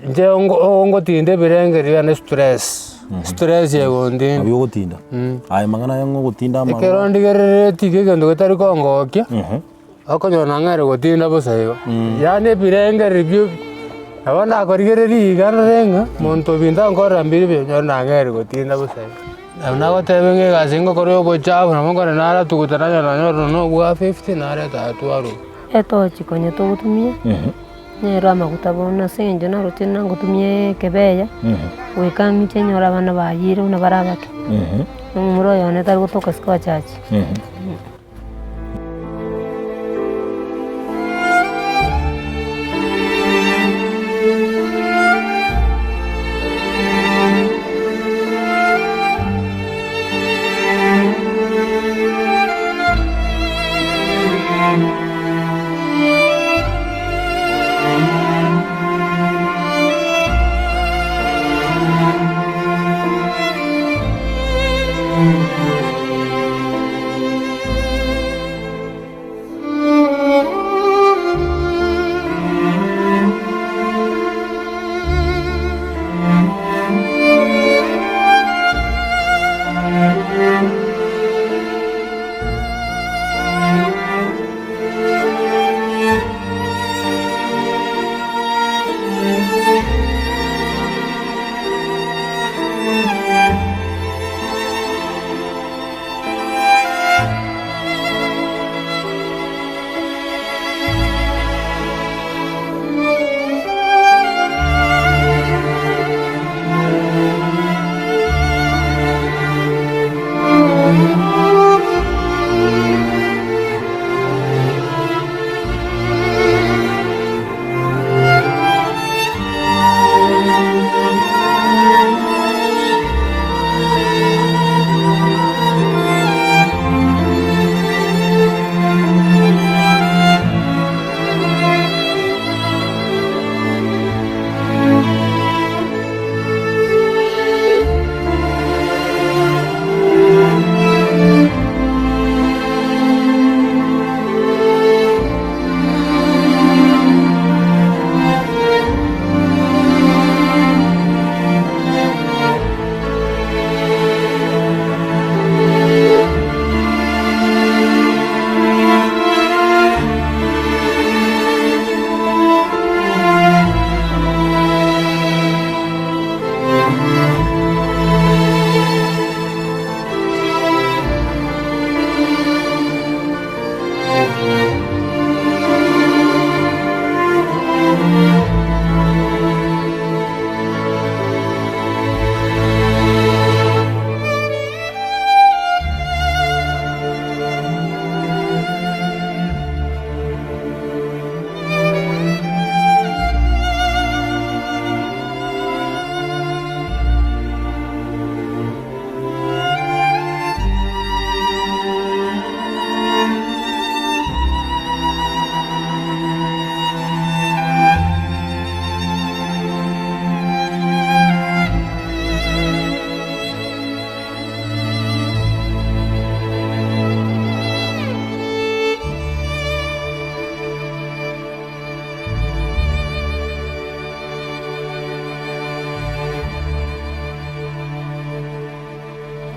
Inche ongo ngotinda ebirengererio biane stress, stress egontinda. Nabio ogotinda? Aye mang'ana aya ng'a ogotinda amarwa. Ekero ndigereretie iga egento getari kongokia, okonyora nang'aire gotinda bosa igo. Yaani ebirengererio bio nabo ndakorigereria iga ndore ng'a monto obinto ankorera mbiri buya onyore nang'aire gotinda bosa igo. Nabo nagoteba ng'a egasi ngokora ya obochafu nabo nkore naratuguta nanyora nanyora nonya obwa fifty nareta atwarwa. Etochi konya togotumia. Nere amaguta bono ase eng'encho naroche ng'a ngotumia ekebeya, goika ng'iche nyore abana bayire buna bare abake, na omomura oyo one tari gotoka isiko achache.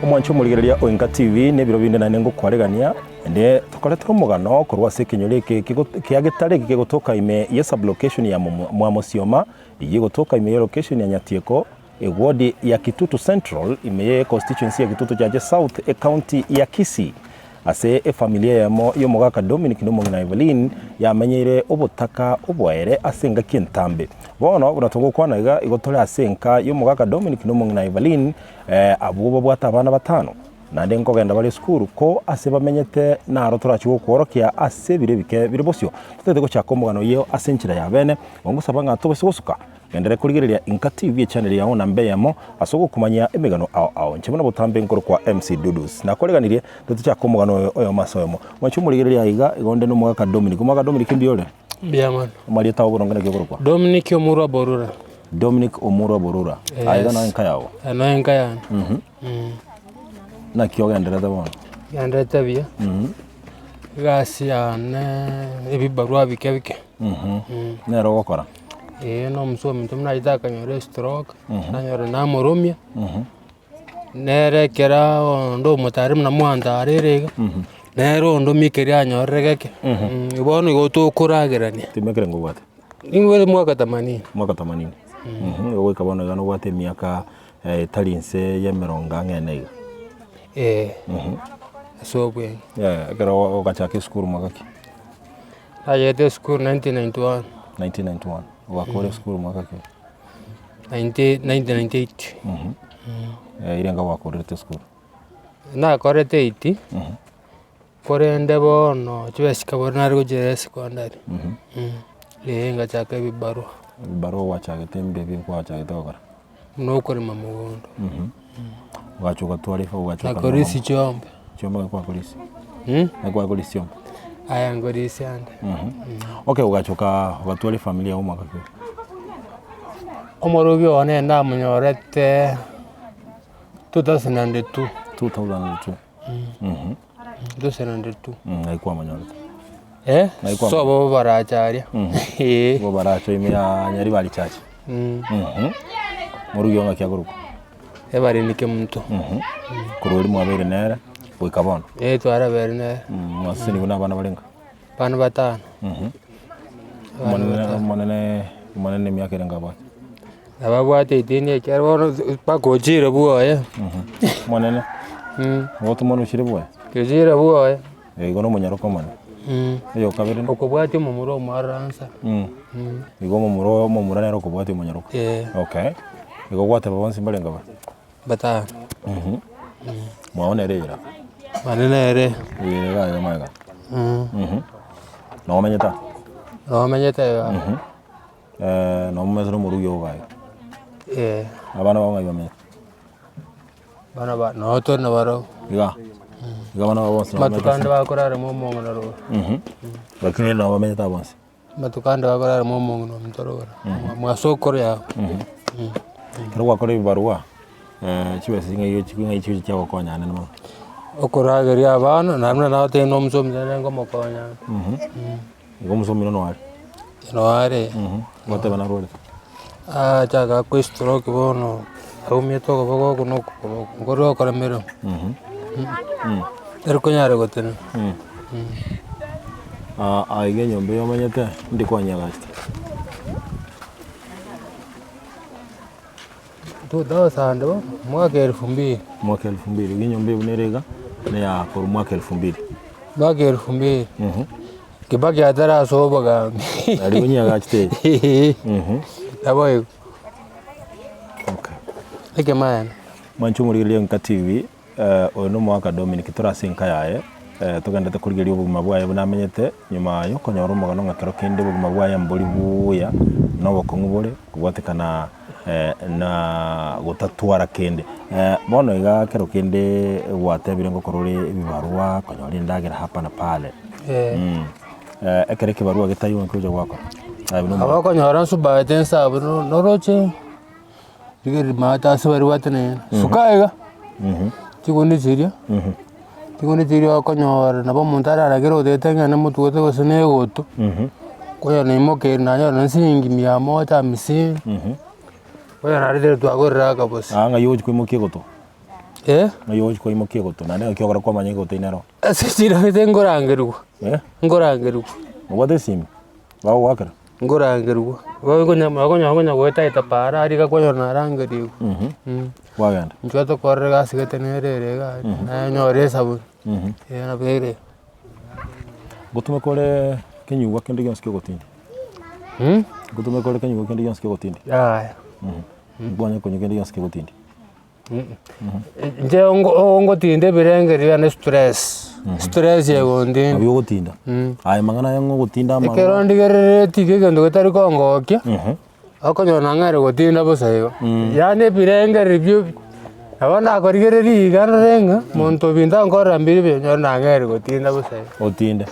Omwanche omorigereria o Inka TV na ebiro binde naende ngokwaregania, ende tokoretera omogano korwa ase ekenyoro eke kia Getare eke kegotoka ime ye sublocation ya Mwamosioma, eyio egotoka ime ye location ya Nyatieko, eward ya Kitutu Central ime ye constituency ya Kitutu Chache South, ecounty ya Kisii. Ase efamilia eyemo y'omogaka Dominic na omong'ina Evelyn yamenyeire obotaka oboere ase engaki entambe. Bono buna togokwana iga, igo tore ase enka y'omogaka Dominic na omong'ina Evelyn, abwo babwate abana batano, naende nkogenda bare esukuru, ko ase bamenyete naro torachie gokworokia ase ebiro ebike bire bosio. Totagete gochaka omogano oyio ase enchera ya bene, gongosaba ng'a tobase gosuka. Genderera korigereria Inka TV echannel yao namba eyemo ase ogokumanyia emegano ao ao. Inche buna botambe nkorokwa MC Dudus. Nakoreganirie totichake omogano oyo oyomo ase oyomo. Mwanche omorigereria aiga igo onde nomogaka Dominic. Omogaka Dominic mbuya ore? Mbuya mono. Amarieta ao boronge naki okorokwa? Dominic Omurwa Borura. Dominic Omurwa Borura. Yes. Aiga noe enka yao? Aya noe enka yane. Naki ogendererete bono? Ngendererete buya. Egasi yane ebibarua bike bike. Nere ogokora? Ee na omosa ominto buna achete akanyora estroke, nanyora namoromia, nere ekero onde omotari buna mwantarire iga, nere ondomia keria anyorire geke, bono igo tokoragerania. Emiaka erenga obwate? Nimbwate mwaka themanini. Mwaka themanini. Igo goika bono iga nobwate emiaka etari inse ya emerongo ang'e ene iga. Ee, ase obweng'e. Ekero ogachaka esukuru mwaka ki? Nachagete esukuru 1991. 1991, ogakora esukuru mwaka ki? 1998. Erenga gwakorerete esukuru? Nakorete eight, korende bono chibesa chikabora nare gochia esekondari, eh ngachaka ebibarua. Ebibarua gwachagete mbibi gwachagete gokora? Buna okorema mogondo. Ogacha ogatwara efa ogacha Na korisia chiombe. Chiombe naki kwakorisia? Naki kwakorisia chiombe? Aya nkorisia ande. Okay ogacha oka ogatwara efamiri yago omwaka ki? Omorobi one namonyorete 2002. 2002. 2002. Naki kwamonyorete? Eh, Naki kwamanya? sobo baracha aria. Eh. Igo baracha ime ya Nyaribari Church. Morugi oo ng'aki akorokwa? Ebareni Kemunto. Korwa erio mwabeire nere goika bono. Eh, twarabeire nere. Mwasesenigwe na abana barenga? Abana batano. Abana Omonene batano. omonene omonene emiaka erenga abwate? Nababwate 18 ekiagera bono mpaka ochire bwoye. Omonene? Ogotomana ochire bwoye? Ochire bwoye. Igo nomonyaroka omonene. Oyo okabere. Okobwatia omomura omoaransa. Igo omomura omomura nere okobwatia omonyaroka. Eh. Okay. Igo gwateba bonsi mbarenge aba? Batano. Mwao nere eyera? Mane nere. Eyere iga iga magega. Noo omenyete aa? Noo omenyete igaa. Noo momanyete na omorugi ogo iga? Eh. Abana bao ng'ai bamenyete? Bana ba noo tore nabarobwo. Iga, iga abana babo bonsi nabo Amatuko bamenyete ande bakorara amo omong'ina rogoro. Lakini rende nabo bamenyete aba bonsi. Amatuko ande bakorara amo omong'ina ominto rogoro, mwa sokoro yabo. Ekero gwakora ebibarua, chibesa ching'ai ochi ng'ai chigocha chiagokonya anene mono. Okorageria abana, naende buna nagotebia na omosomi nere nkomokonya. Igo omosomi one noare? Noare. Goteba narwarete? Achaka akwe estroke bono, aumiete okoboko oko na okoboko, nkore gokora emeremo, tari konyara gotenena. Aye iga enyomba eye omanyete, ndi kwanyegachete? 2000 bono, mwaka elfu mbili. Mwaka elfu mbili, iga enyomba eye buna ere iga, neya korwa mwaka elfu mbili. Mwaka elfu mbili. Kibaki atarasoa obogambi. Aria onyegachete eye. Nabo igo. Okay. Ekemaene. Mwanche omorigereria Enka TV, oyo nomogaka Dominic tore ase enka yaye, togenderete korigereria obogima bwaye buna amenyete, nyuma yokonyora omogano ng'a kero kende obogima bwaye mbori buya, na obokong'u bore kobwatekana na gotatwara kende. Bono iga kero kende gwatebire ngokora ore ebibarua konyora endagera hapa na pale, ekero ekebarua getaiyo nki ogocha gwakora? Aye buna Nabo omogaka. okonyora nsubaete nse abwo noroche. Rigereria maate ase baria bateneine, suka iga, chigundi chiria, chigundi chiria okonyora nabo omonto araragere otagete ng'a namotugote gose na egoto, konya naimokeire nanyora na siringi mia moja hamsini, konya naretire twagorire akabosi. Aa ng'ai ogochi koimokia egoto? Eh? Ng'ai ogochi koimokia egoto? Naende ng'aki okora kwamanya egoto eye nero? Ase chiragete nkorangerigwa, nkorangerigwa. Nobwate esimi? Bagogoakera? Nkorangerigwa, okonyora konya goetaeta paara aria iga kwanyora narangerigwe. Kwagenda. Inchuo tokorora egasi gete nere ere iga aria, naye onyore esabuni, eh nabo ere. Ngotumeka ore kenyugwa kende gionsi kia ogotindia? Ngotumeka ore kenyugwa kende gionsi kia ogotindia? Yaya. Nkwanya konywa kende gionsi kia ogotindia? Inche ngotinda ebirengererio biane stress, stress egontinda. Nabio ogotinda? Aye mang'ana aya ng'a ogotinda amarwa. Ekero ndigereretie iga egento getari kongokia, okonyora nang'aire gotinda bosa igo. Yaani ebirengererio bio nabo nakorigereria iga ndore ng'a monto ebinto ankorera mbiri buya onyore nang'aire gotinda bosa igo. Otinde.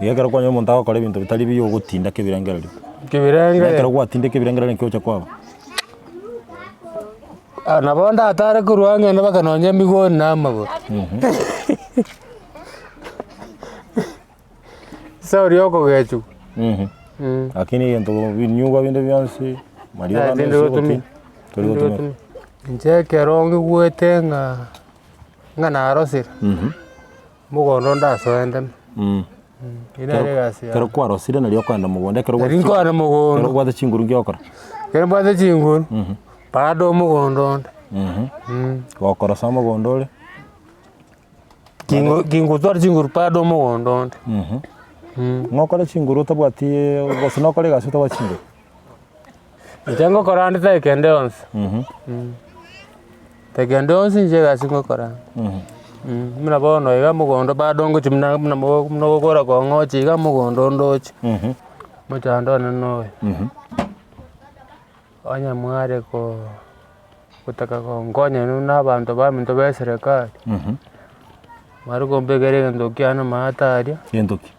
Iga ekero kwanyora omonto agokora ebinto bitari buya ogotinda kebirengererio. Kebirengererio. Ekero gwatindire kebirengererio nki ogocha kwaba? Nabo ndatare korwa ang'e mpaka nonye emigoni na amagoro. Ase oria okogechigwa. Lakini egento binyugwa binde bionsi, mariogo ande Tindi onsi gotumia. ogotinywa, tori gotumia. Inche ekero ngigwete ng'a ng'a narosire, mogondo ndasoe ndeme. Eyio nere egasi Ekero yane. kwarosire nario okoenda mogondo, ekero Nari obwate chi- nkoenda ekero mogondo, obwate chinguru nki ogokora? ekero mbwate chinguru, bado omogondo onde. Gokorosa omogondo ore. Kingo kingotwara chinguru bado omogondo onde. Nokore chinguru otabwati gose nokore egasi otabwati chinguru? Inche ngokora ande tari kende yonsi, tari kende yonsi inche egasi ngokora. Buna bono iga mogondo bado ngochia buna buna mo buna ogokora kong'ocha iga mogondo ndoche, mochando one noyo. Onye mware koo gotaka gonkonya inwe buna abanto baminto ba eserekari, mware kombekera egento kiane amato aria. Gento ki?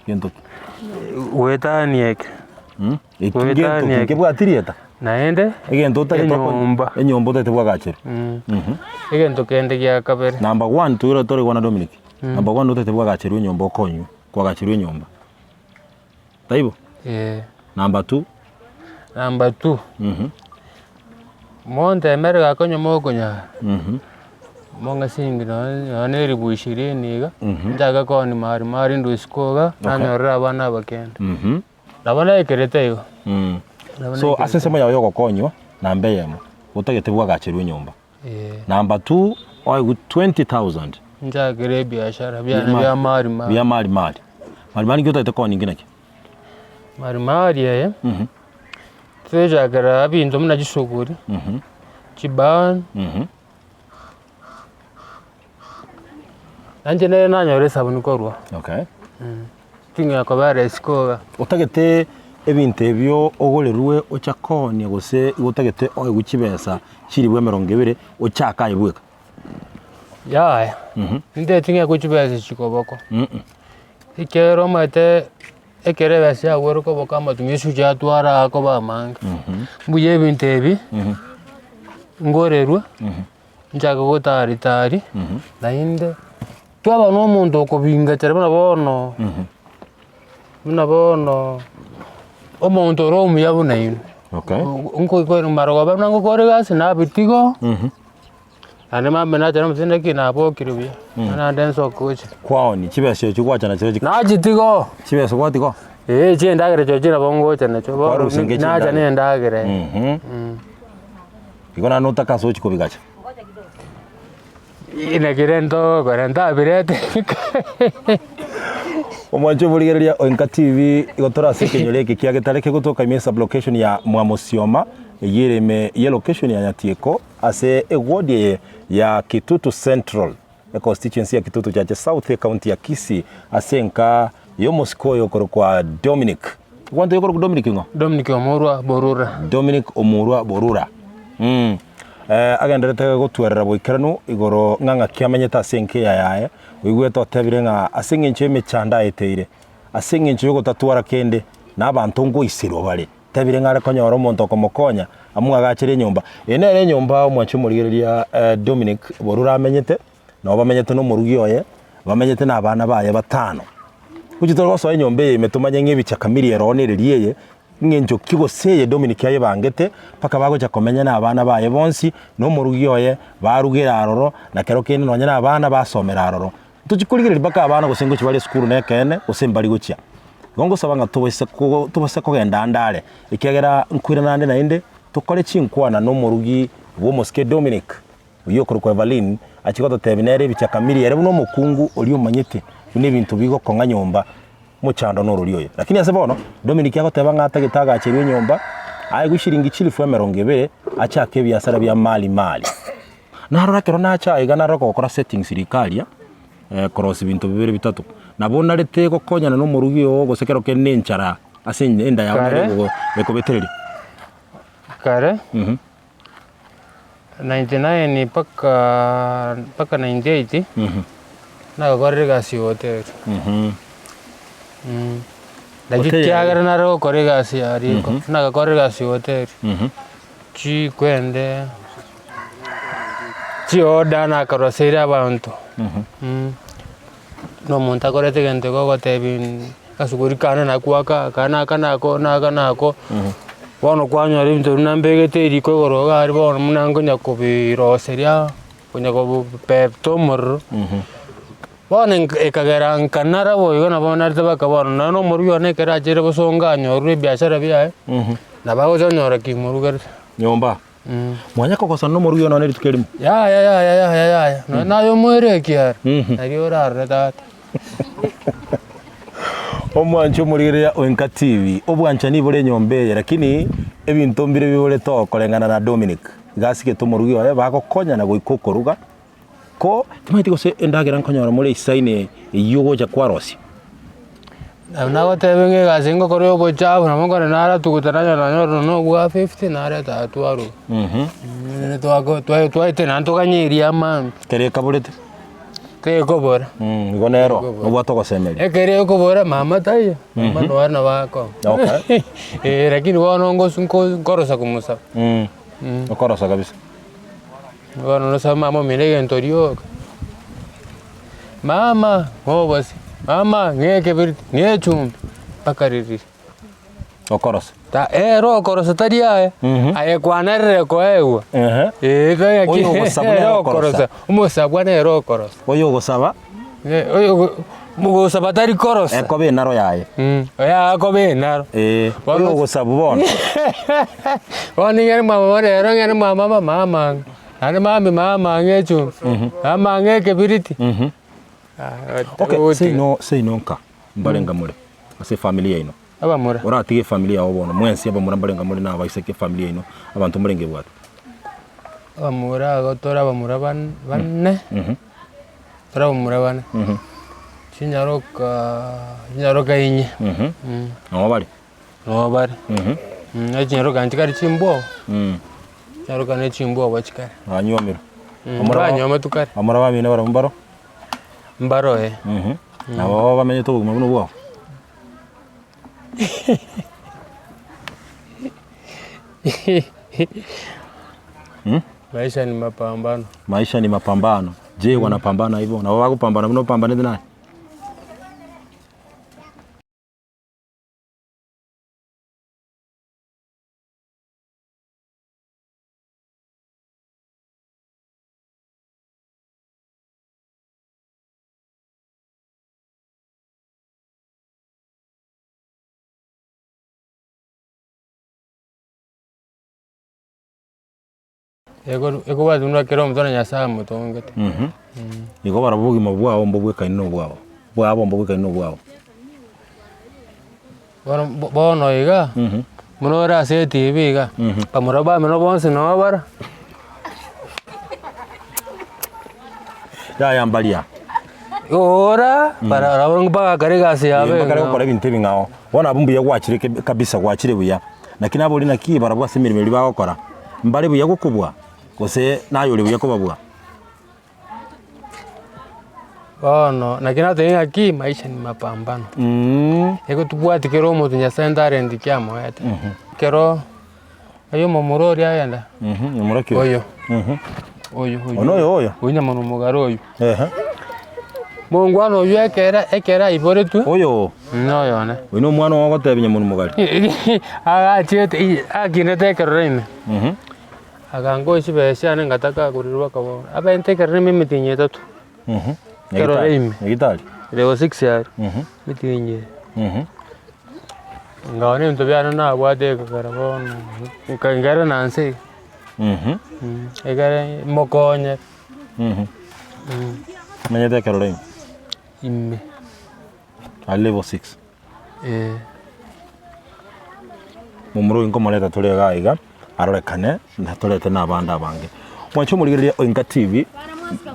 Gento ki? Goetania eke. Eki ngento Goetania ki eke. nkebwati rieta? Naende, Egento otagete oko- enyomba. Enyomba otagete bwagacherwe. Egento kende gia kabere. Number one toira toraigwana Dominic. Number one otagete bwagacherwe enyomba okonywe, kwagacherwe enyomba. Taibo? Eeh. Number two. Number two, montemere gaki onye mokonyara, mong'e siringi nonye nonye na elifu ishirini iga, nchake koonia mahali mahali inde isiko iga, nanyorere abana abakende. Nabo naikerete igo. Nabo So naikerete. ase ensemo yao ya ogokonywa, namba eyemo, otagete bwagacherwe enyomba. Eeh. Number two, oegwe 20,000. Nchakere ebiashara biane bia mali mali. Bia mali mali. Mali mali nki otagete koonia inki nakio? Mali mali eye, tochakera ebinto buna chisuguri, chibani, nainche nere nanyora esabuni korwa, Okay. ting'ea kobera isiko iga. Otagete ebinto ebio ogorerwe ocha koonia gose igo otagete oegwe chibesa chilifu emerongo ebere ochake aye bweka? Yaya, ninteti ng'ekwe chibesa chikoboko, ekiagera omanyete ekero ebesa yago ere koboko amatumia esuche atwara akoba amange, mbuya ebinto ebi, ngorerwe, nchake gotari tari, naende twaba na omonto okobingachera buna bono, buna bono omonto ore omuya buna inwe, Okay. nkoikore marogoba buna ngokora egasi nabitiga. Naende mambia nacha namotebi naki nabokire buya, naende nsoke gochia. Kwaoni chibesa echio gwacha nachio chi- Nachitiga oo. Chibesa gwatiga oo? Eeh chindagera echio nabo ngocha nachio bono Kwarusia nge nacha chindagera. na endagera Mhm. Igo naende notake ase ochi kobigacha. Naki rende togokora ntabirete. Omwancho omorigereria o Enka TV, igo tore ase ekenyoro eke kia Getare kegotoka ime esublocation ya Mwamosioma, eyio ere ime ye location ya Nyatieko, Ase eward eye ya Kitutu Central, econstituency ya Kitutu Chache South, ecounty ya Kisii, ase enka y'omosike oyo okorokwa Dominic. Gwanto okorokwa Dominic ng'o? Dominic Omurwa Borura. Dominic Omurwa Borura. Mm. Eh, agenderete gotwerera boikeranu igoro ng'a ng'aki amenyete ase enka eya yaye, oigwete otebire ng'a ase eng'encho y'emechando aeteire, ase eng'encho y'ogotatwara kende, na abanto ngoiserwa bare. Tebire ng'a are konyora omonto okomokonya amwagachere enyomba. Eye nere enyomba omwanchi omorigereria Dominic Borura amenyete, nabo bamenyete na omorugi oye, bamenyete na abana baye batano. Gochia tore gosoa enyomba eye ime tomanye ng'a ebichakamiri ere oo nereri eye, ng'encho ki gose eye Dominic ayebangete, mpaka bagocha komenya na abana baye bonsi, na omorugi oye, barugere aroro, na kero kende nonye na abana basomera aroro. Ntochi korigereria mpaka abana gose ngochia bare esukuru na ekeene, gose mbari gochia. Igo ngosaba ng'a tobase ko tobase kogenda ande are, ekiagera nkoirana ande naende, tokore chinkwana na omorugi bwa omosike Dominic, oyio okorokwa Evaline, achie gototebia nere ebicha kamiri ere buna omokungu oria omanyete buna ebinto bigokong'a nyomba, omochando norori oyo. Lakini ase bono, Dominic agoteba ng'a atagete agacherwe enyomba, aegwe shiringi chilifu emerongo ebere, achake ebiasara bia mali mali. Narora ekero nacha aiga narora gokora settings riko aria, korosia binto bibere bitato. Nabo narete gokonyana na omorugi oo gose kero kende na enchara ase enda yao nere Kare. ekogo ekobetereria. Kare, 99 mpaka mpaka 98, nagakorire egasi ya hoteli. Naki Hoteli ekiagera nare gokora egasi ya riko, nagakorire egasi ya hoteli. Chikwende, chioda nakaroseire abanto, na omonto akorete egento iga ogotebi. Akasuguri kane nakwo aka aka naka nako naka nako, bono kwanyora ebinto buna mbegete eriko igoro iga aria bono buna nkonya kobiroseria, konya kobipepta omorero, bono nka ekagera nkanara boigo nabo narete mpaka bono, nonye na omorugi one ekero achire bosongo anyorire ebiashara biaye, nabo agocha onyora kimorugerete. Nyomba. Mwanya kogosana nomorugi one rituko erimo. Yaya yaya yaya yaya, nonye naye omoerio ekiara, nario orarore tata. Omwanchi omorigereria o Enka TV, obwanchani bore enyomba eye lakini ebinto mbire biborete oo koreng'ana na Dominic. Iga asigete omorugi oye bagokonyana goika okoruga, ko timanyeti gose endagera nkonyora more esaini eywo ogocha kwarosia. Nabo nagotebia ng'a egasi ngokora ya obochafu nabo nkore naratuguta nanyora nanyora nonya obwa fifty nareta aa twarwa. Twako twae twaete naende toganye amambia. Kere ekaborete. Tekobora. Igo nero nobwate ogosemeria. Ekero ekobora mama taiyo, mama nonya nabo akoa. Okay. Eh lakini bono ngosu nko nkorosa komosaba. Okorosa kabisa. Bono nosabe mama omino egento rioka, mama ng'a obosie, mama ng'a ekebiriti, ng'a echumbi, mpaka riria. Okorosa. Ta ere okorosa tari aye, aye kwanarire koegwa, Ehe. eh tari Oyo ogosaba ere nere okorosa. okorosa, omosabwa nere okorosa. Oyo ogosaba. Oyo ogo mogosaba tari korosa. Ekoba enaro yaye. Oyo akoba enaro. Eh, oyo ogosabwa bono. Bono nigo mama rero ng'ende mwa mama mama ang'e, naende mambia mama ang'e echumbi, mama ang'e ekebiriti. Okay, seino seino nka mbarenga more ase efamiri yaino? Abamura. Oratige efamiri yao bono mwensi abamura mbarenga more na abaiseke efamiri yaino abanto mborenge ebwate? Abamura igo tore abamura bane bane, tore abamura bane, chinyaroka chinyaroka inye. Noo bare? Noo bare, echinyaroka nchikare chimbwobo, chinyaroka ne chimbwobo chikare. Banywomirwe? Banywometwe kare. Bamura bamino barabwo mbaro? Mbaro eh. Nabo bamenyete obogima buna obwao? Maisha ni mapambano. Maisha ni mapambano. Je, wanapambana hivyo? Nabo bagopambana buna opambanete naye? Ekobwati buna kera omonto na Nyasaye amotongete. Igo barabwo obogima bwao mbobwekaine na obwabo, bwabo mbobwekaine na obwao. Bono bono iga, buna ore ase etibi iga, bamura bamino bonsi noo bare. Yaya mbaria. Ora, barabwo mpaka egasi yabo Mpaka gokora ebinto ebing'ao. Bono abwo mbuya gwachire kabisa gwachire buya. Naki nabori naki barabwo ase emeremo eria bagokora, mbare buya gokobua, gose naye ore buya kobabua? Bono naki natebire ng'aki maisha ni mapambano, ego tobwati kera omonto Nyasaye ntarenti ki amoete, ekero oyo omomura oria agenda, Momura ki oyo? Oyo, oyo oyo, Ono oyo oyo? oyo nyamanu omogare oyo. Ehe. Mongwana oyio ekere ekere aiboretwe, Oyo? noyo one. Oyo na omwana oo ogotebia nyamanu omogare? Agachete i akinete ekerore ime, akangoa chibesa chiane ngataka agorirwe akaboko, abaente ekerore ime emetienyi etato, Ekerore ime. Nyagitari? Level six aria, emetienyi eye. Nkaona ebinto biane nabwate ekagera bono, nka nkere na nse iga, ekere mokonye. Omanyete ekerore ime? Ime. Aria level six. Eh. Momura oyo nkomoreta tore iga iga, arorekane na torete na abande abange. Mwanche omorigereria o Inka TV,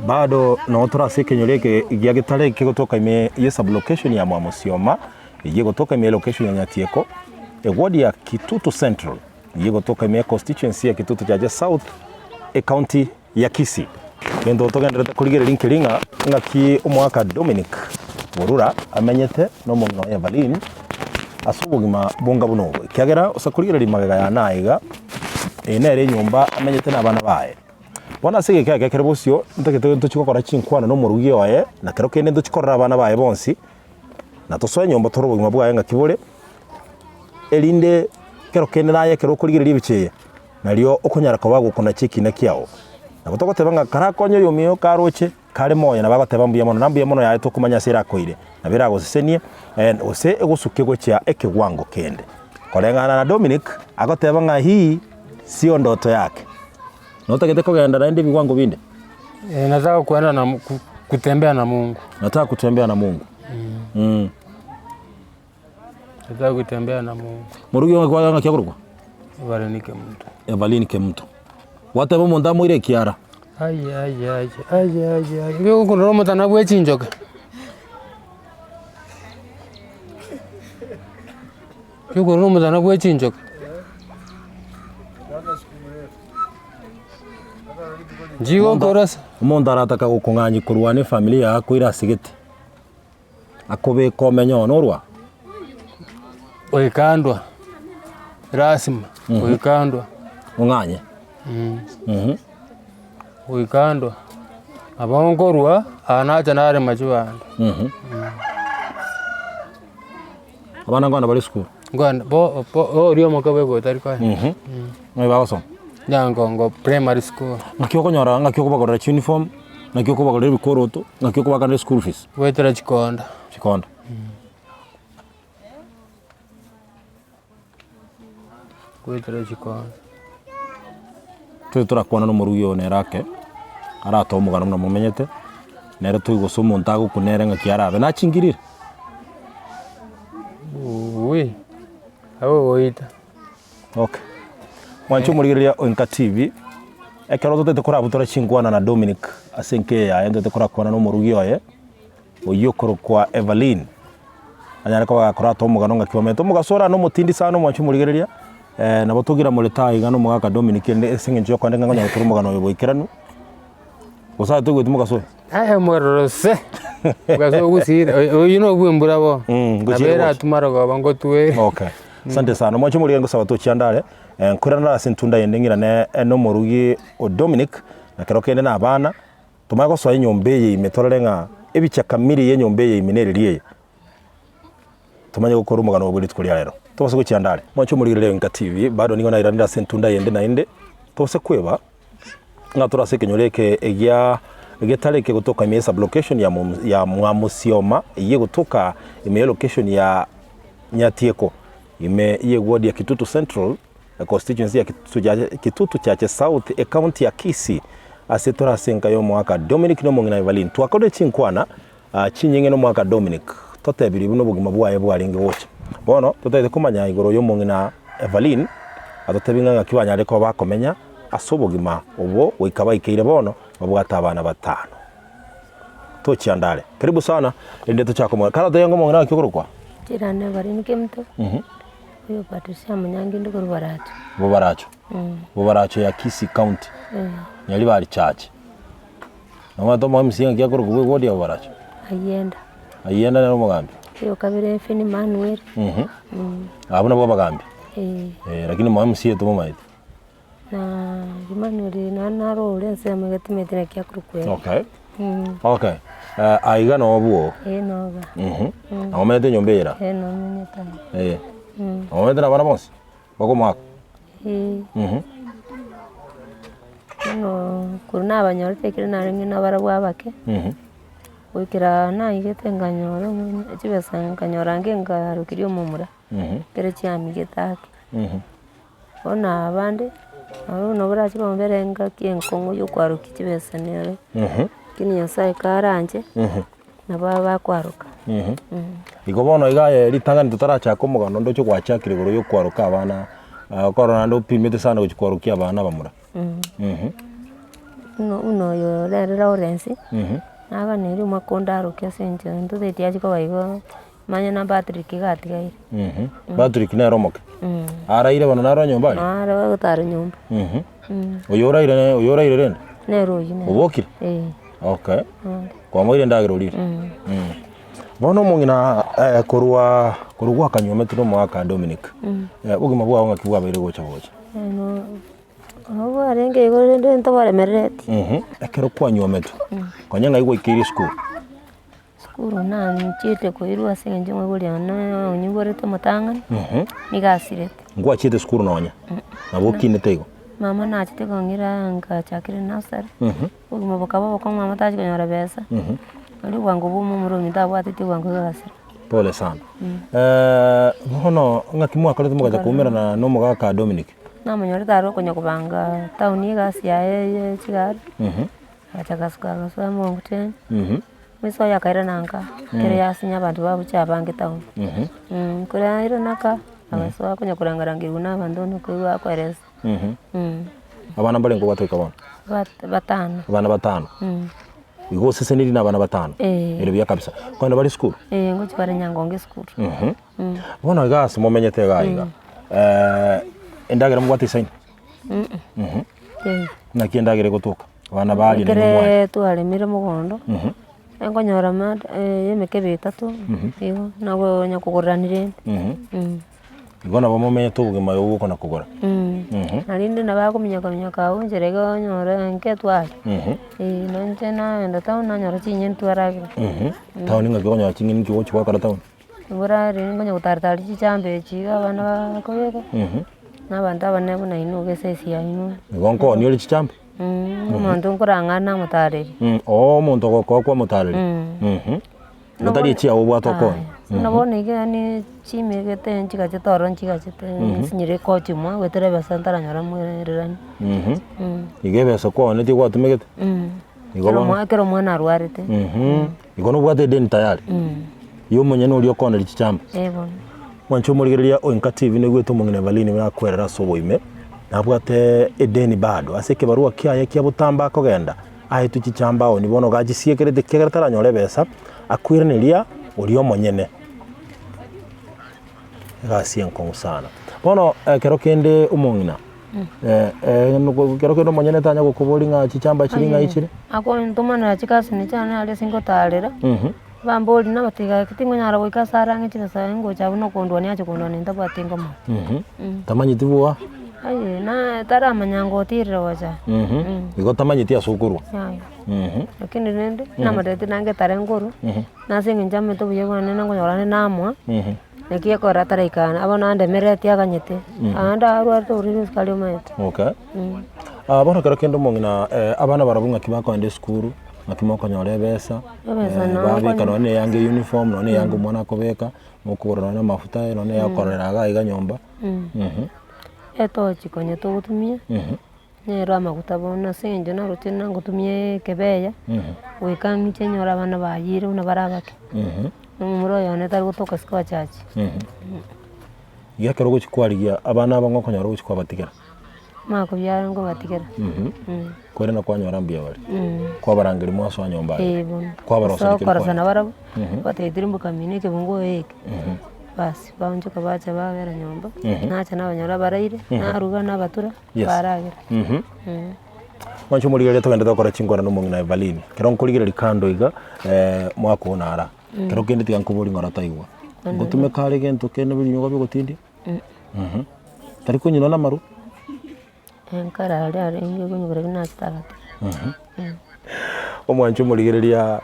bado noo tore ase ekenyoro eke gia Getare kegotoka ime ye sublocation ya Mwamusioma, eyio egotoka ime ye location ya Nyatieko, eward ya Kitutu Central, eyio egotoka ime ye constituency ya Kitutu Chache South, ecounty ya Kisii. Gento togendererete korigereria nkeri ng'a ng'aki omwaka Dominic Borura amenyete nomong'ina oye Evaline ase obogima bonga buna obo, ekiagera ase korigereria magega yane aya iga, eye nere enyomba amenyete na abana baye. Bono ase egeka eke ekere bosio, ntagete ntochi gokora chinkwana na omorugi oye, na kero kende ntochi korora abana baye bonsi. Na tosoe nyomba tore obogima bwaye ng'aki bore, erinde ekero kende naye ekero okorigereria ebicha eye, nario okonyara koba gokonacha ekina kiao. Nabo togoteba ng'a karakonye oyomino karoche kare moyo nabo agoteba mbuya mono, na mbuya mono yaye tokomanya ase erakoire, nabo eragosesenie gose egosuke gochia ekegwango kende. Koreng'ana na Dominic, agoteba ng'a hii sio ndoto yake. Notagete kogenda naende ebigwango binde? Eh, nataka kuenda na Mu- ku- kutembea na Mungu. Nataka kutembea na Mungu. Mm. Nataka kutembea na Mungu. Morugi onge kwaganga ng'aki akorokwa? Evelyn Kemunto. Evelyn Kemunto. Gwateba omonto amoire ekiara. Ai ai ai ai ai ai. Nigo okorora omotana bwe chinchoke. Okorora omotana bwe chinchoke. Nchigokora ase. Omonto arataka gokong'anyia korwana efamiri yaye akoire asegete, akobeka omenye one orwa. Goikandwa, lasima goikandwa. Ong'anye. Goikandwa, nabo nkorwa aa nacha narema chibando. Abana nkogenda bare esukuru? Nkogenda bo bo oria omoke bweka otari kogenda. Ng'ai bagosoma? Nyangongo primary school. Ng'aki okonyora ng'aki okobagorera chiuniform, ng'aki okobagorera ebikoroto, ng'aki okobakanera eschool fees? Goetera chikonda. Chikonda. Goetera chikonda. Tore torakwana na omorugi oyo nere ake, aratoe omogano buna momenyete, nere toigwe gose omonto agokuna ere ng'aki arabe, nachingirire? Wuuui, agogoita. Okay. Mwanche omorigereria o Enka TV, ekero totagete korabutora chinkwana na Dominic ase enka eye yaye ntotagete korakwana na omorugi oye, oyio okorokwa Evaline, anyare koba gakorata omogano ng'aki bamenyete. Omogaso ore aa nomotindi sana omwanche omorigereria, nabo togira morito aa iga na omogaka Dominic ende ase eng'encho yokoenda ng'a nkonyara gotura omogano oyo boikeranu, gose aye toigweti mogaso oyo? Aye omorero se, ogaso ogusire, oyio nobwa embura bono, Mm, nabo gochia gocha. eratuma rogoba ngotwere. Okay. Asante sana. Omwanche omorigereria ngosaba tochianda are, nkoirana ase entunda yende ng'irane nomorugi o Dominic, na kero kende na abana, Tomanye gosoa enyomba eye ime torore ng'a ebicha kamiri y'enyomba eye ime nereri eye, tomanye gokora omogano obo bwe rituko ria rero. Tobase gochianda are. Mwanche omorigereria Enka TV, bado nigo nairanire ase entunda eyende naende, tobase kweba ng'a tore ase ekenyoro eke egia getare kegotoka ime ye sublocation ya Mum ya Mwamusioma eyio egotoka ime ye location ya Nyatieko ime ye ward ya Kitutu Central. Constituency ya Kitutu Chache South, ecounty ya Kisii, ase tore ase enka y'omogaka Dominic na omong'ina Evaline. Twakorire chinkwana chinyinge na omogaka Dominic, totebirie buna obogima bwaye bwarenge gocha. Bono totagete komanya igoro y'omong'ina Evaline, atotebie ng'a ng'aki banyarire koba bakomenya ase obogima obo goika baikeire bono babwate abana batano. Tochianda are. Karibu sana, erinde tochake omogano. Kare otebie ng'a omong'ina ng'aki okorokwa? Chirande Evaline Kemunto. Oyo Patricia Omonyangi inde korwa Baracho. Bobaracho. Bobaracho ya Kisii County. Nyaribari Church. Nomanyete omo MC ng'aki akorokwa bwe ward ya Bobaracho? Ayienda. Ayienda nere omogambi. Oyo kabere Finn Emmanuel. Abwo nabwo abagambi. Eh. Eh, lakini omo MC tomomaete. Na Emmanuel naende naro ore ensemo iga timanyeti naki akorokwa ere. Okay. Okay. Eh, aiga nobwo. Eh noba. Nabo omanyete enyomba eye era? Eh nomanyete aya. Eh. Nabo omanyete na abana bonsi? Bakomoaka? Eh. Bono korwa nabanyorete ekero narenge nabarabwo abake, goikera naigete nkanyora omwana chibesa nkanyora nge nkarokeria omomura, ekero chiamigete ake. Bono abande, nabo buna borache bombere engaki enkong'u ya okwarokia chibesa nere, lakini Nyasaye karanche, nabo abakwaroka. Igo bono iga aye ritang'ani totarachaka omogano ndoche gwachakire igoro ya okwaroka abana, okorora naende opimete sana gochia kwarokia abana abamura. Buna buna oyo rero Lawrence, naganeire omwaka onde aroke ase enchera ntoteti achia koba igo. Manya na Patrick iga atigaire. Patrick nere omoke? Araire bono naro nyomba aria? Naro agotara nyomba. Oyo oraire ne oyo oraire rende? Nere oyio nere. Obokire? Eh. Okay. Kwamoire endagera orire? Bono omong'ina korwa korwa gwakanyuometwe na omogaka Dominic, obogima bwao ng'aki bwabeire gocha gocha? Nabo bwarenge igo rende ntobaremerereti. Ekero kwanyuometwe, konya ng'ai gwaikeire esukuru? Esukuru nanchiete koirwa ase eng'encho omoibori one onyiborete omotang'ani, nigo asirete. Nkwachiete esukuru nonya? Nabo okinete igo? Mama nachete kong'ira ngachakire nursery, obogima bokaba obokong'u mama tachi konyora besa, naende obwango bwa omomura ominto abwateti obwango iga agasira. Pole sana. Bono ng'aki mwakorete mogacha koumerana na omogaka Dominic? Namonyorete are okonya kobanga town egasi yaye ye chigari, agacha agasuka agasoa mokokoteni, Misa oyo akairana nka, ekero yasinya abanto bagochia abange town. Ekero yairana nka, agasoa konya korangarangerigwa na abanto onye koigwa akoeresa. Abana mbarenge obwate goika bono? Bat- batano. Abana batano? Igo oseseniri na abana batano? Eh. Ere buya kabisa. Kogenda bare esukuru? Eh, ngochia bare Nyangongo esukuru. Bono iga ase momenyete iga iga, endagera mobwate isaine? Teiyo. Naki endagera egotoka? Abana baria nainwe mwaria. Ekere twaremire mogondo, nkonyora ma emekebe etato, igo nagonya kogorerania rende. Igo nabo momenyete obogima obo bwokona kogora. Na rende nabo akominyoka minyoka abwo nchera iga onyore nke twaria, eh nainche nagenda town nanyora chinyeni twaragera. Town ng'aki okonyora ching'eni nki ogochi goakora town? Mbura rende nkonya gotaratara chichambe echi iga abana bakobeka, na abanto abanene buna inwe iga esesi yaino. Igo nkooni ore chichambe? Omonto nkorang'ana namotareri. Oo omonto ogokoa kwamotareri? Otari echiago obwate okooni? Buna bono iga yaani chimegete nchigachete ororo nchigachete nsinyire kochimwa goetera ebesa ntaranyora moererani. Iga ebesa kwaonetie gwatumegete? Igo Ekero bono omwa ekero omwana arwarete. Igo nobwate edeni tayari? Ya omonyene oria okoneria chichamba? Eh bono. Mwanche omorigereria o Enka TV naigwete omong'ina Evaline buna akwerera ase oboime, nabwate edeni bado ase ekebarua kiaye kia botambe akogenda aetwe chichamba aoni bono gachisiekerete ekiagera taranyora ebesa akoiraneria oria omonyene. Egasi enkong'u sana. Bono ekero kende omong'ina ekero kende omonyene tanya gokoboria ng'a chichamba chiri ng'ai chire. Akontomanera chikasini chiane aria ase ngotarera, bamboria nabatebia gaki tingonyara goika ase arang'e chibesa ngocha abwo nokondwania ache kondwania ntabwati ngoma. Tamanyeti bwoa? Aye na taramanya ngotirire gocha. Igo tamanyeti ase okorwa? Yaya. Lakini rende, namotebetie nange tare nkorwa, na ase eng'encho amanyete obuya bwane na nkonyora nde namoa, naki ekora ataraika aa bono andemeretie aganyete, naende arwarete oborwaire bwa esukari omanyete. Okay. Bono ekero kende omong'ina abana barabwo ng'aki bakoenda esukuru, ng'aki mokonyora ebesa, Ebesa nabo babeka nkonya- nonye na eyanga eyuniform, nonye na eyanga omwana akobeka, mokogora nonye na amafuta, nonye na eyakorera iga iga nyomba. Etochi konya togotumia. Nere amaguta bono ase eng'encho naroche nagotumia ekebeya, goika ng'iche nyore abana bayire buna bare abake, omomura oyo one tari gotoka isiko achache. Iga ekero ogochia kwarigia abana aba ngokonyora ogochia kwabatigera? Makobiara nkobatigera. Korende kwanyora mbuya bare, kwabarangeria mwasoa nyomba aria, Eh bono, kwabaroseria keri korosa kwanyora. nabarabwo, batebia tirimboka mino ekebungo eke, basi baonchoka bacha babera nyomba, nacha nabanyora baraire, naruga nabatura. Yes. Baragera. Mhm. Mwanche omorigereria togende tokore chinkwana na omong'ina Evaline. Ekero nkorigereria kando iga, eh, mwakona ara. Ekero kende tiga nkoborie ng'ora taigwa. Ngotumeka are gento kende birinywa bigotindia? Mhm. Tari konywa na amarwa? Enkare aria arenge konywa buna nachete agatiga. Omwanche omorigereria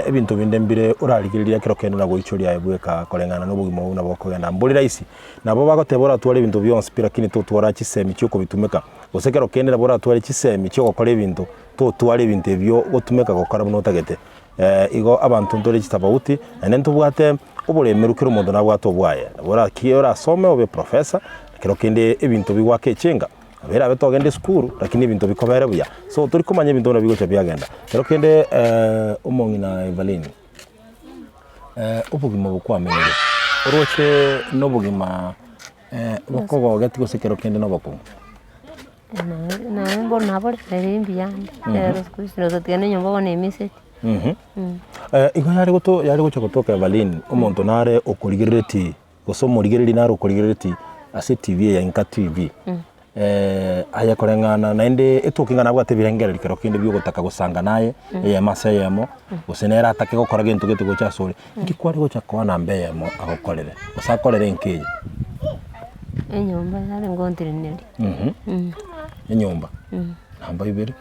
ebinto binde mbire orarigereria ekero kende na goichoria aye bweka koreng'ana na obogima obwo buna bokogenda. Mbori rahisi, nabo bagoteba oratware ebinto bionsi pi lakini totwara chisemi chiokobitumeka, gose ekero kende nabo oratware chisemi chiogokora ebinto, totware ebinto ebio gotumeka gokora buna otagete. Igo abanto ntore chitofauti, naende ntobwate oboremeru kera omonto nabwate obwaye. Nabo oraki orasome obe professor, ekero kende ebinto bigoaka echenga. Nabo erabe togende esukuru, lakini ebinto bikobere buya. So tori komanya ebinto buna bigocha biagenda. Ekero kende omong'ina Evaline, obogima obo kwamenyire, oroche na obogima bokogogetie gose ekero kende na obokong'u? Naye mbono nabore nere mbuya ande, rero siku hizi ntotiga na enyomba bono emiseti. Igo yare goto yare gocha gotoka Evaline, omonto nare okorigereretie. Gose omorigereria nare okorigereretie ase etibi eye ya Inka TV, aye koreng'ana naende etoke ng'a nabwate ebirengererio kero kende biogotaka gosanga naye, eyemo ase eyemo, gose nere atake gokora gento gete gocha asore, inki kware gocha koa namba eyemo agokorere, gose akorere enka eye? Enyomba yare ngonteneneria. Enyomba, namba ibere.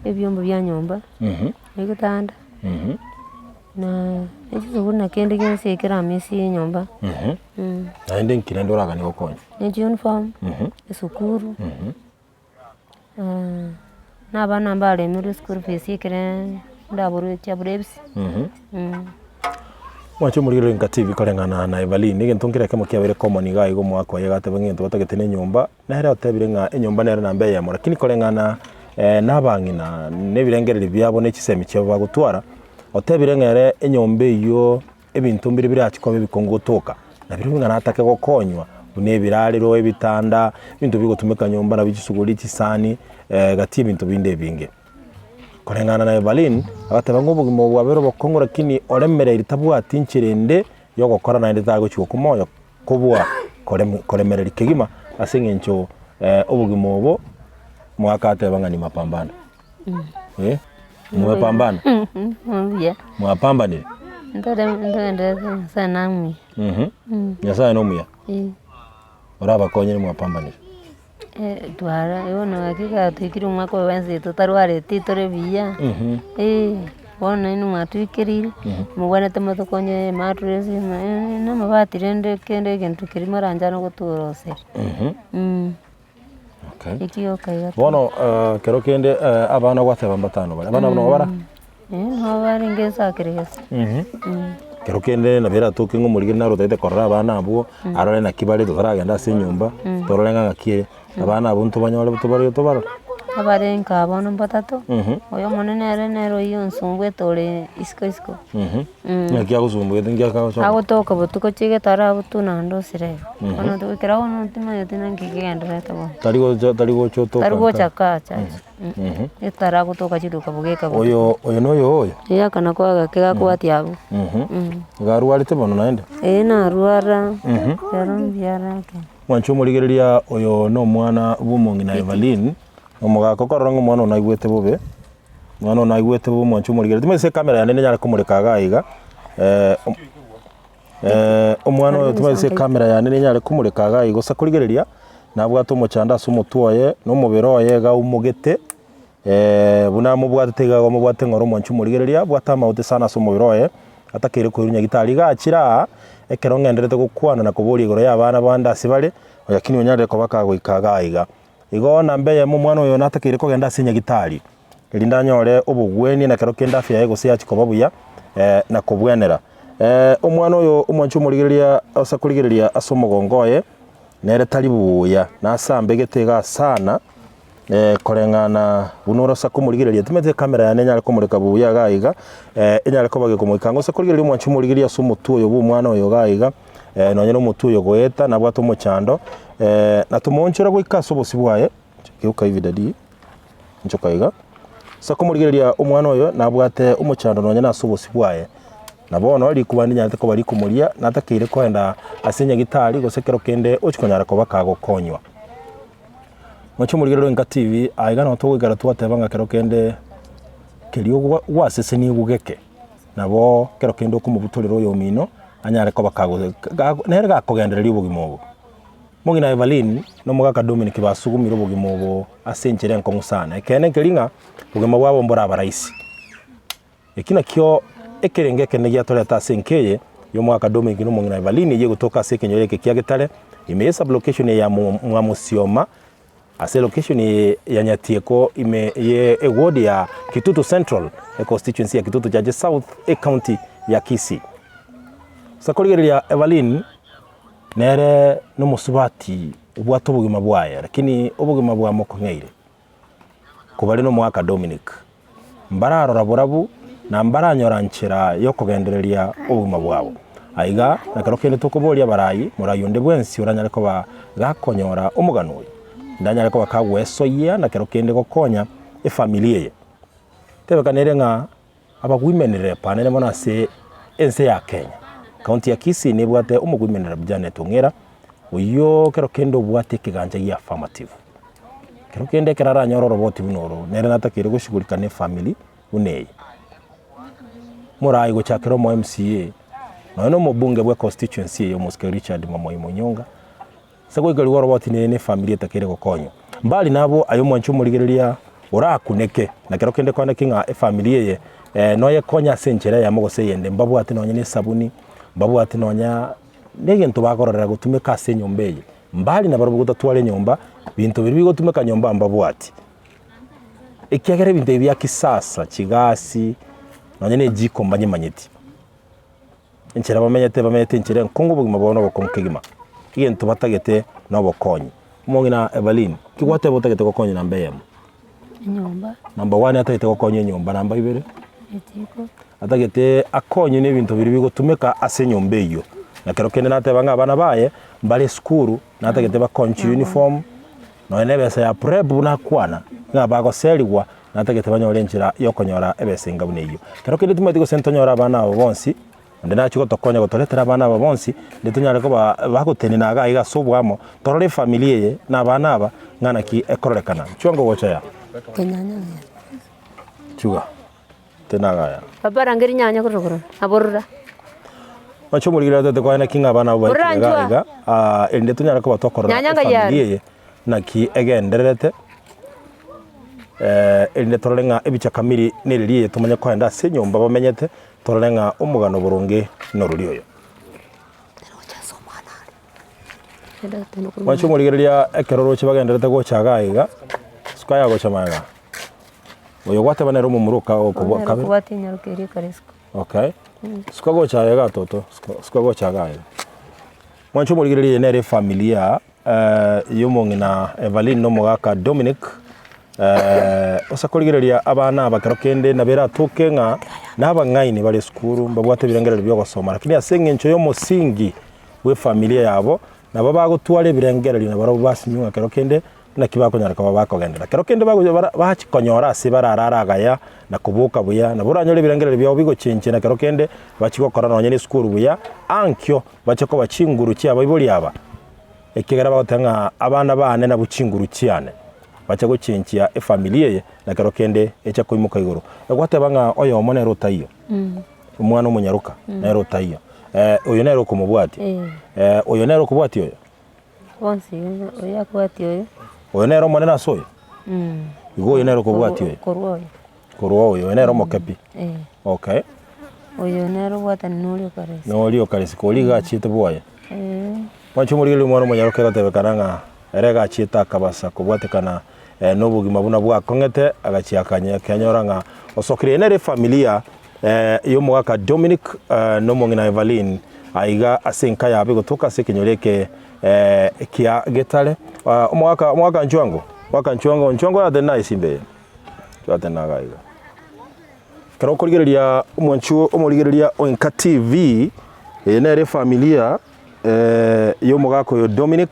Ebiombo bia nyomba, egetanda. Na echisukuru na kende gionsi ekeramisi enyomba. Naende nki rende oraganie gokonya? Ne chiuniform, esukuru, na abana mbaremerwe eschool fees ekere ndaborwe chiabure ebisi. Mwanche omorigereria Enka TV koreng'ana na Evaline, egento nkere ekemo kiabeire common iga iga omwaka oye agateba ng'a egento batagete na enyomba, nere otebire ng'a enyomba nere namba eyemo, lakini koreng'ana na abang'ina na ebirengererio biabo na chisemi chiabo bagotwara, otebire ng'a ere enyomba eywo ebinto mbire birachi koba ebikongu gotoka, na birobio ng'a natake gokonywa buna ebirarero, ebitanda, ebinto bigotumeka nyomba nabio chisuguri, chisani, gati ebinto binde ebinge. Koreng'ana na Evaline, agateba ng'a obogima obo bwabeire obokong'u lakini oremereiri tabwati inchera ende yogokora naende tagochi gokwa moyo kobua korem koremereria kegima ase eng'encho obogima obo mwaka ateba ng'a ni mapambano. Eh, mwepambana? Mbuya. Mwapambanire? Ntore ntogenderete Nyasaye namuya. Nyasaye nomuya? Eh. Orabakonyere mwapambanire? Twara bono gaki gatwikire omwaka oyo bwensi totarwareti tore buya, bono inwe mwatwikereire, mobwenerete motokonye emattress na amabati rende kende egento keria moranchane gotorosera. Okay. Ekio gioka iga. Bono kero kende abana gwateba mbatano bare, abana nabo bara? Nabo barenge ensakere gese. Kero kende nabo eratoke ng'a omorigeri naro otagete korora abana abwo, arore naki bare totaragenda ase enyomba, torore ng'a ng'aki ere, abana abwo ntobanyore tobarore tobarore. Abare nka bono mbatato, oyo omonene ere nere oyio onsumbuete ore isiko isiko. Naki agosumbuete nki agosoka? Agotoka botuko chigetara abotwe naende osire igo. Bono goikera bono timanyeti naki kegendererete bono. Tari gocha tari gocha otoka Tari gocha nka? kaa chacha etara agotoka chiduka bogeka botuko. Oyo oyo noyo oyo? Ee aka nako agake gakobwatia abwo. Iga arwarete bono naende? Ee narwara, ero mbuya are ake. Mwanche omorigereria oyo nomwana bw'omong'ina Evaline, omogaka okorora ng'a omwana one naigwete bobe, omwana one naigwete bobe mwanche omorigereria. Timanyeti ase ekamera yane nenyare komoreka iga iga, omwana oyo timanyeti ase ekamera yane nenyare komoreka iga iga gose korigereria, nabwate omochando ase omotwe oye, na omobere oye iga aumogete. Buna amobwatete iga amobwate ng'a ore omwanchi omorigereria, abwate amaote sana ase omobere oye, atakeire koirwa nyagitari. Iga achire aa, ekero ng'endererete gokwana na koboria igoro y'abana bande ase bare, lakini onyarire koba kagoika igaa iga. Igo namba eyemo omwana oyo natakeire kogenda ase nyagitari, erinde anyore obogwenia na kero kende afya yaye gose yachia koba buya, na kobwenera. Omwana oyo omwanchi omorigereria ase korigereria ase omogongo oye, nere tari buya, nasambegete igaa sana. Koreng'ana buna orosa komorigereria, timanyeti ekamera yane enyare komoreka buya iga iga, enyare koba gekomoika ang'e. Gose korigereria omwanchi omorigereria ase omotwe oyo bwa omwana oyo iga iga, nonye na omotwe oyo goeta nabwate omochando, na tomoonchora goika ase obosio bwaye, geuka hivi daddy, nchoka iga. Ase komorigereria omwana oyo nabwate omochando nonye na ase obosio bwaye, na bono rikuba ndinyarete koba rikomoria, natakeire koenda ase nyagitari gose ekero kende ochia konyara koba kagokonywa. Moche omorigereria Enka TV, aiga nabo togoikera twateba ng'a kero kende keria ogwa gwasesenigwe geke, nabo kero kende okomobutorera oyomino anyare koba kago gago nere gakogendereria obogima obo. Omong'ina Evaline na omogaka Dominic basugumire obogima obo ase enchera enkong'u sana, ekeene nkeri ng'a obogima bwabo mboraba rahisi. Eki nakio ekerengo ekenene giatoreta ase enka eye y'omwaka Dominic na omong'ina Evaline eyio egotoka ase ekenyoro eke kia Getare ime ye sublocation eye ya Mwamusioma ase elocation eye ya Nyatieko ime ye eward ya Kitutu Central econstituency ya Kitutu Chache South ecounty ya Kisii. Ase korigereria Evaline nere nomosubati obwate obogima bwaye lakini obogima bwamokong'eire kobare nomwaka Dominic. Mbararora borabu, na mbaranyora nchera y'okogendereria obogima bwabo. Aiga nekero kende tokoboria abarai, morai onde bwensi oranyare koba gakonyora omogano oyo, ndanyare koba kagwesoyia na kero kende gokonya efamiri eye. Tebekana ere ng'a aba women rep anene mono ase ense ya Kenya, county ya Kisii nebwate omo women rep Janet Ong'era, oyio kero kende obwate ekegancha gia affirmative. Kero kende ekero aranyore oroboti buna oro, nere natakeire goshugurika na efamiri buna eye. Morai gochakera omo MCA, nonya na omobunge bwe constituency eye omosike Richard Mwamwayi Munyonga, ase goika rigo oroboti nere na efamiri etakeire gokonywa. Mbari nabo aye omwanchi omorigereria orakuneke, na kero kende kwane ki ng'a efamiri eye. Noyekonye ase enchera eyemo gose eyende, mbabwate nonya na esabuni, mbabwate nonya na egento bakororera gotumeka ase enyomba eye. Mbari nabarobwo gotatwara enyomba, binto biria bigotumeka nyomba mbabwati. Ekiagera ebinto ebi bia kisasa, chigasi, nonya na ejiko mbanyemanyeti. Enchera bamenyete, bamenyete enchera enkong'u obogima bwabo nobokong'u kegima. Egento batagete nobokonyi. Omong'ina Evaline, ki gwateba otagete gokonya namba eyemo? Enyomba. Number one atagete gokonya enyomba, namba ibere? Echiko. Atagete akonywe na ebinto biria bigotumeka ase enyomba eywo. Na kero kende nateba ng'a abana baye, mbare esukuru, natagete bakonywe chiuniform, nonya na ebesa ya prep buna akwana, ng'a bagoserigwa, natagete banyore enchera ya okonyora ebesa enga buna eywo. Kero kende timanyeti gose ntonyore abana aba bonsi, onde nachie gotokonya gotoretera abana aba bonsi, naende tonyare koba bagotenena iga iga ase oboamo, torore efamiri eye na abana aba, ng'a naki ekororekana. Chwango gocha yaa. Chuga. Tena iga yaa. Papa rangeria nyanya korora korora, aborora. Oche omorigeri otete koe naki ng'a abana abo Orora baikire iga nchwa. iga, ah, erinde tonyare koba tokorora Nyanya ngai efamiri are. eye naki egendererete, erinde torore ng'a ebicha kamiri nereri eye tomanye koenda ase enyomba bamenyete, torore ng'a omogano boronge norori oyo. Mwanche omorigereria ekero oroche bagendererete gocha iga iga, suka yagocha magega, oyo gwateba nere omomura oka okobua Nere kabere. okobwatia enyaroka eria ekare isiko. Okay, suka gocha aye iga toto, suka suka gocha iga iga. Mwanche omorigereria eye nere efamilia y'omong'ina Evaline na omogaka Dominic, ase korigereria abana aba kero kende nabo eratoke ng'a nabang'aini bare esukuru, mbabwate ebirengererio bia ogosoma lakini ase eng'encho y'omosingi bw'efamilia yabo, nabo bagotwara ebirengererio nabarobwo basinywa ng'a kero kende naki bakonyara koba bakogenderera. Kero kende bagocha bara bachi konyora ase bararare agaya na koboka buya, nabo oranyore ebirengererio biabo bigochenchia na kero kende bachi gokora nonye na esukuru buya, ankio bache koba chinguru chi'abaibori aba, ekiagera bagoteba ng'a abana bane nabwo chinguru chiane, bache gochenchia efamiri eye, na kero kende eche koimoka igoro. Egwateba ng'a oyomo nere otaiyo, omwana omonyaroka nere otaiyo, oyo nere okomobwatia, oyo nere okobwatia oyo? Bonsi oyo akobwatia oyo. Oyo nere omonene ase oyo? Igo oyo nere okobwatia oyo? Korwa oyo. Korwa oyo, oyo nere omoke pi? Okay. Oyo nere obwatani na oria okare isiko. Na oria okare isiko, oria iga achiete bwoye. Eeh. Mwanche omorigereria omwana omonyaroke egotebekana ng'a ere iga achiete akabasa kobwatekana na obogima buna bwakong'ete, agachia akanye akenyora ng'a osokire. Eye nere efamilia y'omogaka Dominic na omong'ina Evaline aiga ase enka yabo egotoka ase ekenyoro eke kia Getare. Omogaka omogaka Nchwango, omogaka Nchwango, Nchwango oratende naye esimba eye, oratende iga iga. Ekero okorigereria omwanchi omorigereria o Enka TV, eye nere efamilia y'omogaka oyo Dominic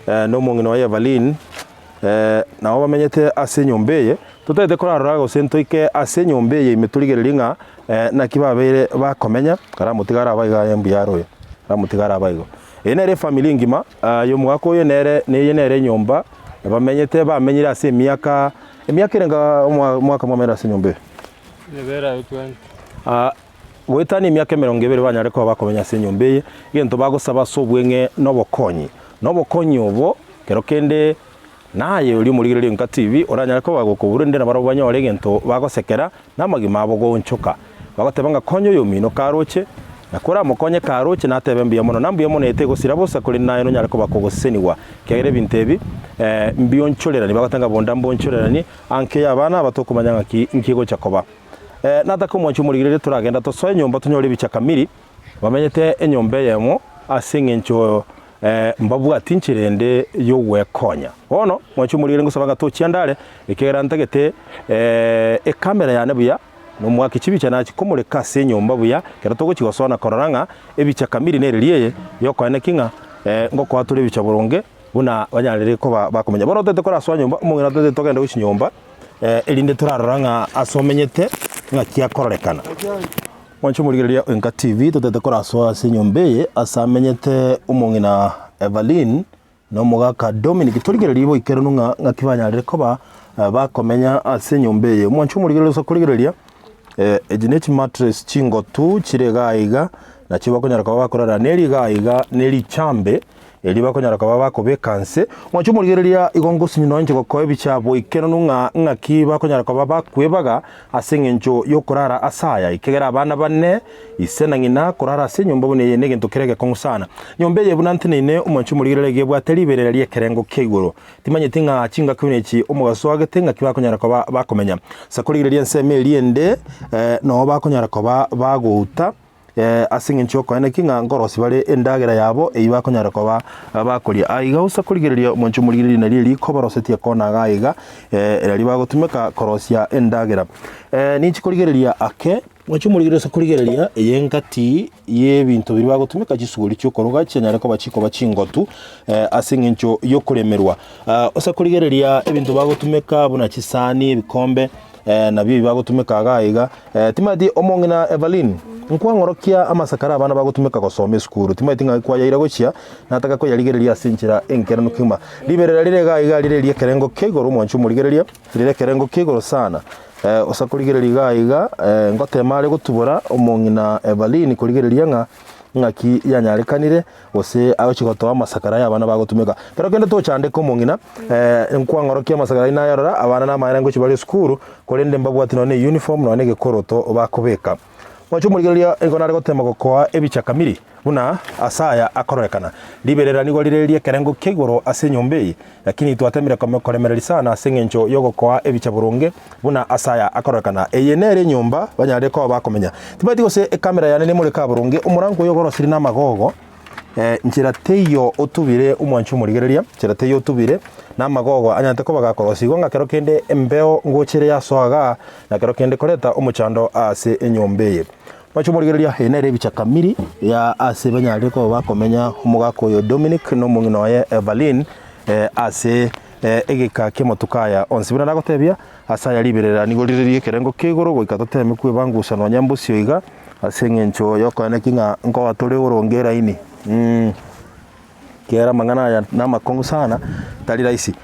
na omong'ina oye Evaline, nabo bamenyete ase enyomba eye, totagete korarora gose ntoike ase enyomba eye ime torigererie ng'a naki babeire bakomenya, karamotiga arabe iga aye mbuya are oyo, karamotiga arabe igo. Eye nere efamiri engima y'omogaka oyo nere neye nere enyomba bamenyete bamenyire ase emiaka, emiaka ere nga omwaka mwamenyire ase enyomba eye? Goetania emiaka emerongo ebere banyare koba bakomenya ase enyomba eye, egento bagosaba ase obweng'e nobokonyi. Na obokonyi obo, kero kende naye oria omorigereria Enka TV oranyare koba gokobura rende nabarabwo banyore egento bagosekera na amagima abo goonchoka. Bagoteba ng'a konya oyomino karoche, na koramokonye karoche natebe mbuya mono, na mbuya mono eye tegosira bosa korende naye nonyare koba kogosesenigwa, ekiagera ebinto ebi mbionchorerani, bagoteba ng'a bonda mbonchorerani, ankio y'abana aba tokomanya ng'aki nki egocha koba. Natake omwanchi omorigereria toragenda tosoe nyomba tonyore ebicha kamiri, bamenyete enyomba eyemo ase eng'encho mbabwati inchera ende y'ogwekonya. Bono mwanchi omorigereria ngosaba ng'a tochia ndare, ekiagera ntagete ekamera yane buya, na omwaki chibicha nachie komoreka ase enyomba buya, ekero togochia gosoa na korora ng'a ebicha kamiri nereri eye yokoeneki ng'a ngokoa tore ebicha boronge buna banyarire koba bakomenya. Bono otagete korasoa nyomba, omong'ina otagete togende gochia nyomba. Erinde torarora ng'a ase omenyete ng'aki akororekana. Mwanche omorigereria o Enka TV, totete korasoa ase enyomba eye ase amenyete omong'ina Evaline na omogaka Dominic. Torigererie boikeranu ng'a ng'aki banyarire koba bakomenya ase enyomba eye. Mwanche omorigereria ase okorigereria, echi ne chimattress chingotu chire iga iga, nachio bakonyara koba bakorara. Neri iga iga ne richambe. erio bakonyara koba bakobeka nse. Mwanche omorigereria igo ngosinyu nonya inche gokoa ebicha boikeranu ng'a ng'aki bakonyara koba bakwebaga ase engencho y'okorara ase aya, ekiagera abana bane, ise na ng'ina, korara ase enyomba buna eye negento kere egekong'u sana. Nyomba eye buna nteneine, omwanche omorigereria iga ebwate riberera ri'ekerengo kia igoro. Timanyeti ng'a chingaki buna echi omogaso oagete ng'aki bakonyara koba bakomenya. Ase korigereria ensemo eria ende, noo bakonyara koba bagouta. Ase engencho y'okoeneki ng'a nkorosia bare endagera yabo eyio bakonyara koba bakoria. Aiga gose korigereria omonche omorigereria nario eriko barosetie kona iga aiga, riria bagotumeka korosia endagera. Ninche korigereria ake, omonche omorigereria ase korigereria eye engati y'ebinto biria bagotumeka chisuguri chiokoroga chianyare koba chikoba chingotu ase eng'encho y'okoremerwa. Ase korigereria ebinto bagotumeka buna chisani, ebikombe. Nabio ebi bagotumeka iga aiga. Timanyeti omong'ina Evaline, nkwang'orokia amasakara abana bagotumeka gosoma esukuru. Timanyeti ng'aki kwayaira gochia, nataka koyarigereria ase enchera enkeranu kegima. Riberera rire iga aiga rire ri'ekerengo kia igoro omwanche omorigereria, rire ekerengo kia igoro sana. Osa korigereria iga aiga, ngotema are gotubora omong'ina Evaline korigereria ng'a ng'aki yanyarekanire. gose agochia gotoa amasakara ay'abana bagotumeka. Kero kende tochandeke omong'ina, nkwang'orokia amasakara ayio nayarora, abana namaene ngochia bare esukuru, korende mbabwati nonya ne uniform nonya na egekoroto bakobeka. Mwanche omorigereria nigo nare gotema gokoa ebicha kamiri buna ase aya akororekana. Riberera nigo rire ri'ekerengo kia igoro ase enyomba eye, lakini twatemire kome koremereria sana ase eng'encho y'ogokoa ebicha boronge buna ase aya akororekana. Eye nere enyomba banyarire koba bakomenya. Timanyeti gose ekamera yane nemoreke aboronge, omorango oyo ogorosirie namagogo, nchera teiyo otubire omwanchi omorigereria, nchera teiyo otubire namagogo anyarete koba gakorosigwa ng'a kero kende embeo ngocha ere yasoa igaa, na kero kende koreta omochando ase enyomba eye. Mwanche omorigereria, eye nere ebicha kamiri ya ase banyarire koba bakomenya omogaka oyo Dominic na omong'ina oye Evaline ase egeka ki'amatuko aya onsi. Buna nagotebia, ase aya riberera nigo rire ri'ekerengo kia igoro goika toteme kwebangusa nonya mbosio iga, ase eng'encho y'okoeneki ng'a nkoba tore oronge eraini. Ekiagera amang'ana aya namakong'u sana, tari rahisi.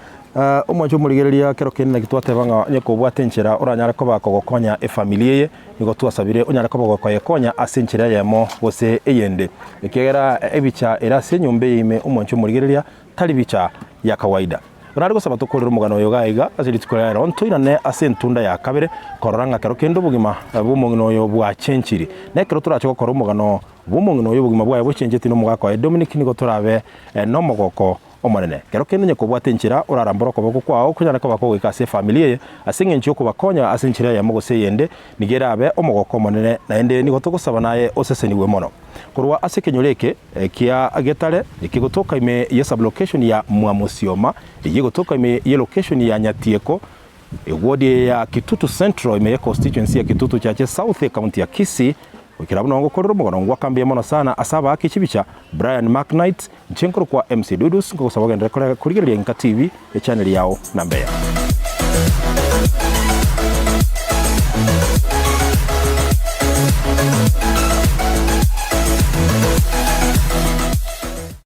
Omwancho omorigereria kero kende naki twateba ng'a onye kobwate enchera oranyare koba kogokonya efamiri eye, nigo twasabire onyare koba gokoyekonya ase enchera eyemo gose eyende. Ekiagera ebicha ere ase enyomba eye ime omwancho omorigereria tari bicha ya kawaida. Nare gosaba tokorere omogano oyo iga iga ase rituko ria rero, ntoirane ase entunda ya kabere korora ng'a kero kende obogima bw'omong'ina oyo bwachenchiri. Na ekero torache gokora omogano bw'omong'ina oyo obogima bwaye bochencheti nomogaka oye Dominic nigo torabe nomogoko omonene. Kero kende onye kobwate enchera orarambore okoboko kwao konyare koba kogoika ase efamiri eye ase eng'encho yokobakonya ase enchera eyemo gose eyende nigo erabe omogoko omonene naende nigo togosaba naye osesenigwe mono. Korwa ase ekenyoro eke kia Getare ekegotoka ime ye sublocation ya Mwamusioma eyio egotoka ime ye location ya Nyatieko eward ya Kitutu Central ime ye constituency ya Kitutu Chache South ecounty ya Kisii Goikera buna ngokorera omogano ngwaka mbuya mono sana ase abaaki chibicha Brian Mark Knight, inche nkorokwa MC Dudus, nkogosaba ogenderere korigereria Inka TV, echaneli yao namba eyemo.